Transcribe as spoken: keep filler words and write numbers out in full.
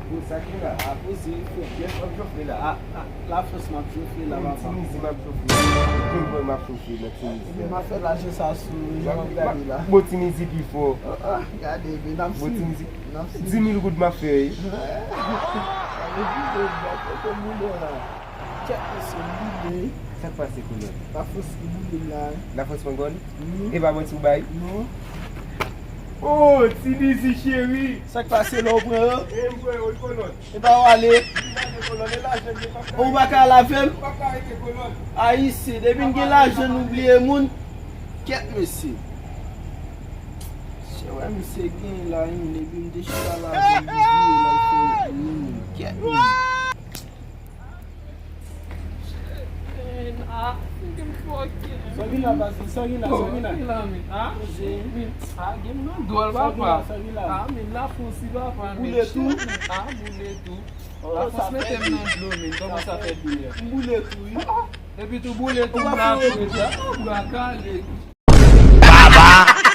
Bon, sa ki la? A, poze, frè. Yes, m ap jofre la. A, a, Lafrans m ap jofre la, papa. Tinizi m ap jofre. Tout bon m ap jofre nan Tinizi. Epi m ap fè lajan sa sou jan w ap gade la. Bon, Tinizi pi fò. Ah, ah, gade, men n ap swiv. Bon, Tinizi. N ap swiv. Dis mil goud m ap fè, wi. Gade videyo, gade kote boule la. Kèt mesye, m boule. Sa k pase, kolòn? Lafrans ki boule m la. Lafrans pran gòl? Wi. E pa manti w bay? Non. Oh, Tinizi cheri. Sa k pase la, ou pran yo? E m pran yo, wi, kolòn. E pa w ale. Ou pa ka al avè m? Ayisyen, depi n gen lajan, nou bliye moun. Kèt mesye. Se wè misye gen la, wi, depi m te chita la avè l, li bliye l, li fè m bliye moun. Kèt mesye. Ah, fucking fucking. Sa ki la, baz? Sa ki la, sa ki la? Ki la, men? Ah, men, ah, gen nan dwòl, papa. Sa ki la, sa ki la? Ah, men la fonsi, papa, men. Boule tou. Ah, boule tou. Oh, la fòs mete m nan dlo, men. Kòman sa fè doulè? M boule tou, wi. Epi tou boule tou, m la tou. Baba.